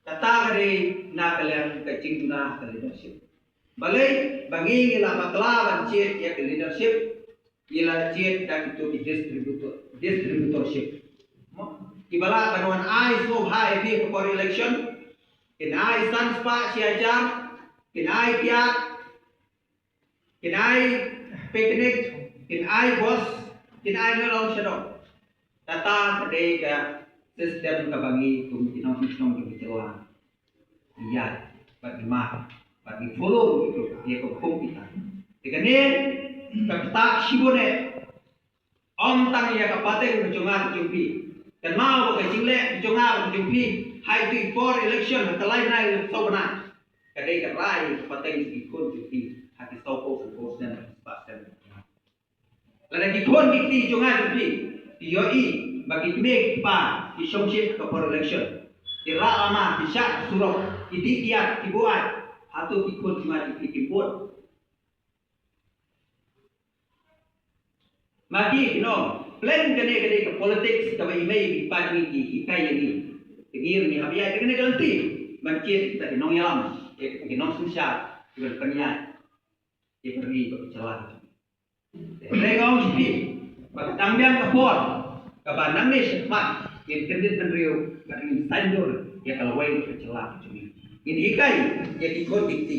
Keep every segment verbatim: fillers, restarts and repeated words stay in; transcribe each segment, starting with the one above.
Kata ka dei na ka liang ka jingduna ka leadership. Balei ba ngi ngi la bakla ban jied ïa ka leadership, ngi la jied da kito ki distributor, distributorship. Mo? Ki ba lah ban wan ai sngewbha ïa phi ha ka por election, kin ai san spah shi hajar, kin ai kiad, kin ai picnic, kin ai bus, kin ai nalong shadong. Kata ka dei ka system kaba ngi kum ki nongshong shnong ki jylla ïa bad ngi mad bad ngi follow ïa ka hukum kita. Te kane ka ktah shibun eh. Ym tang ïa ka pateng ka jong nga ka jong phi. Kynmaw ba ka jingleh ka jong nga ka jong phi ha itu i por election ha ka lai bnai saw bnai, ka dei ka rai ka pateng jong ki khun jong phi ha ki saw phew saw phew snem, ha ki spah snem. Lada ki khun ki kti jong nga jong phi ki ïohi ba ki kmie ki kpa ki shongshit ha ka por election, ki rah lama, ki shah surok, ki dih kiad, ki buaid, hato ki khun jong nga jong phi kin bud? Ma ki, ki nong, pleng kane ka dei ka politics kaba i mei i pa jong ngi ki hikai ïa ngi. Te ngi ruh ngi hap ïaid kane ka lynti ban jied kita ki nongïalam, kita ki nongsynshar, kiban pynïaid ïa ka ri bad ka jylla. Te hynrei nga ong sha phi ba ka dang biang ka por kaba nangne shakhmat ngin kyndit bynriew bad ngin saiñdur ïa ka lawei ka jylla ka jong ngi. Ngin hikai ïa ki khun ki kti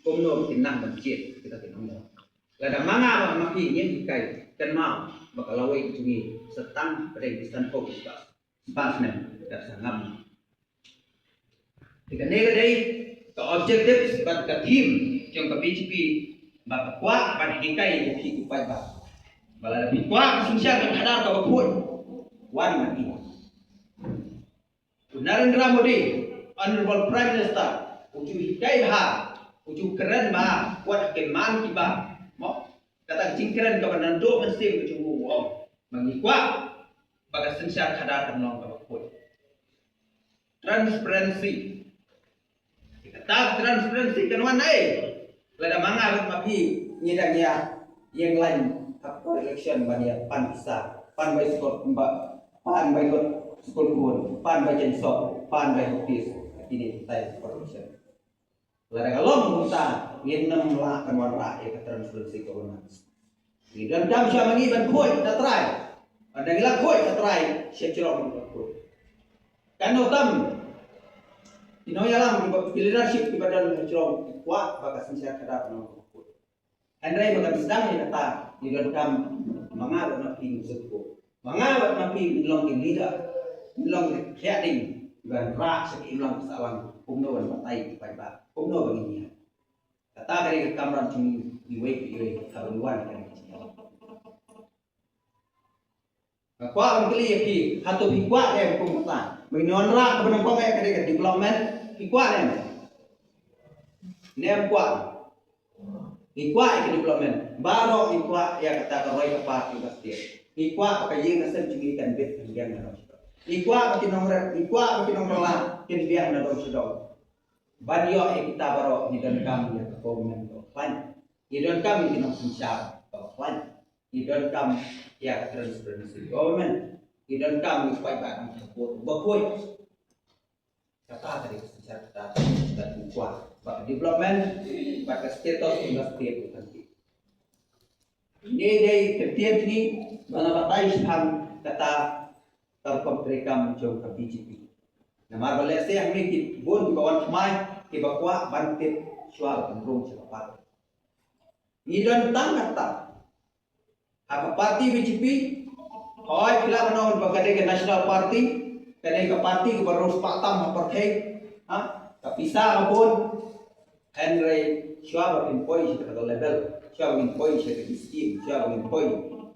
kumno ba kin nang ban jied kita ki nongïalam. Lada ma nga bad ma phi ngim hikai, kynmaw ba ka lawei ka jong ngi sa tang hapdeng ki sanphew spah, spah snem, ka sa ngam. Te kane ka dei ka objectives bad ka theme jong ka B J P, ba ka kwah ban hikai ïa phi ki paidbah ba lada phi kwah ka synshar ka khadar kaba khuid, wan ma phi. U Narendra Modi, Honorable Prime Minister, u ju hikai bha, u ju kren bha wat ha ki man ki bar. Mo, kata ka jingkren kaba naduh mynsiem ka jong u, u ong ba ngi kwah ba ka synshar khadar kan long kaba khuid. Transparency. Kata transparency kan wan ai lada ma nga bad ma phi ngi dang ïa ïeng line ha por election ban ïa pan pisa, pan bai skul, pan bai kot skul khun, pan bai jaiñsop, pan bai office. Kine tai por election. Lada ka long kumta ngin nym lah ban wanrah ïa ka transparency governance. Ngi donkam shuwa ma ngi ban khuid, da trai. Lada ngi la khuid, da trai, sha jrong ban khuid. Kan nang tam ki nongïalam, ki leadership kiba don ha jrong ki kwah ba ka synshar khadar kan long kaba khuid. Hynrei ba kan sdang ïa kata, ngi donkam ma nga bad ma phi ngin sngewthuh. Ma nga bad ma phi ngin long ki leader, ngin long ki khlieh ding kiban rah sha ki imlang ki sahlang kumno ban batai ki paidbah, kumno ban ngin ïa. Kata ka dei ka kamram jong ngi iwei pa iwei haba ngi wan ha kane ka jingïalang. Nga kwah ban kylli ïa phi, hato phi kwah ne em kum kata? Ba ngin wanrah kaba nyngkong eh ka dei ka development, phi kwah ne em? Ne em kwah? Ngi kwah ïa ka development. Baroh ngi kwah ïa kata ka roi ka par jong ka state. Ngi kwah ba ka ïing ka sem jong ngi kan bit kan biang na dong sha dong. Ngi kwah ba ki nongrep, ngi kwah ba ki nongbylla kin biang na dong sha dong. Ban ïoh ïa kita baroh ngi donkam ïa ka government kaba khlaiñ. Ngi donkam ïa ki nongsynshar kiba khlaiñ. Ngi donkam ïa ka transparency government. Ngi donkam ïa ki paidbah ban support ba khuid. Kata ka dei ka synshar kata ka dei ka kwah ba ka development, ba ka status jong ka state u kan tip. Ine i dei ka ktien jong ngi ba nga batai shaphang kata ka rukom treikam jong ka B J P. Namar ba lehse hangne ki bun kiba wan thymmai kiba kwah ban tip shuwa ban rung sha ka party. Ngi don tang kata ha ka party B J P. Hooid, phi lah ban ong ba ka dei ka national party, ka dei ka party kaba riewspah tam ha pyrthei. Ha? Ka pisa ka bun. Hynrei shuwa ba phin poi sha kata ka level, shuwa ba phin poi sha kata ka scheme, shuwa ba phin poi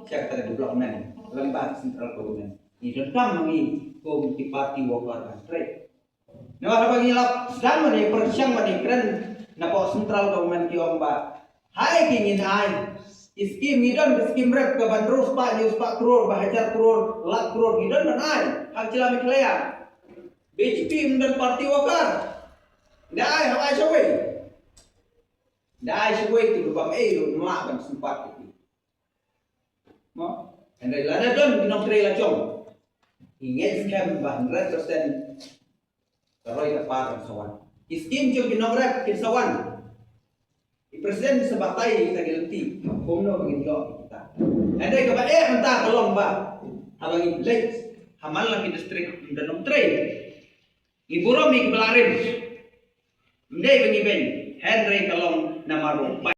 sha kata ka development lyngba ka central government, ngi donkam ma ngi kum ki party worker ban trei. Namar haba ngi la sdang ban ïa pyrshang ban ïa kren napoh central government ki ong ba hai ki ngin ai. Ki skim ngi don, ki skim rep ka ban hynriew spah, hynñiew spah klur, ba hajar klur, lak klur ngi don ban ai ha ka jylla Meghalaya. B J P ym don party worker. Da ai, haba ai shawei. Da ai shawei tu ba ei ruh ym lah ban sympat ïa ki. Mo? Hynrei lada don ki nongtrei la jong, ngi ngeit skhem ba hundred percent Ka roi ka par kan sa wan. Ki skim jong ki nongrep kin sa wan. I president sa batai kita ki lynti. Kumno ba ngin ïoh kita. Hynrei kaba eh mynta ka long ba haba ngi leit ha man la ki district ym don nongtrei. Ngi burom ïa kiba la rim. Ym dei ba ngi beiñ. Hynrei ka long namar ba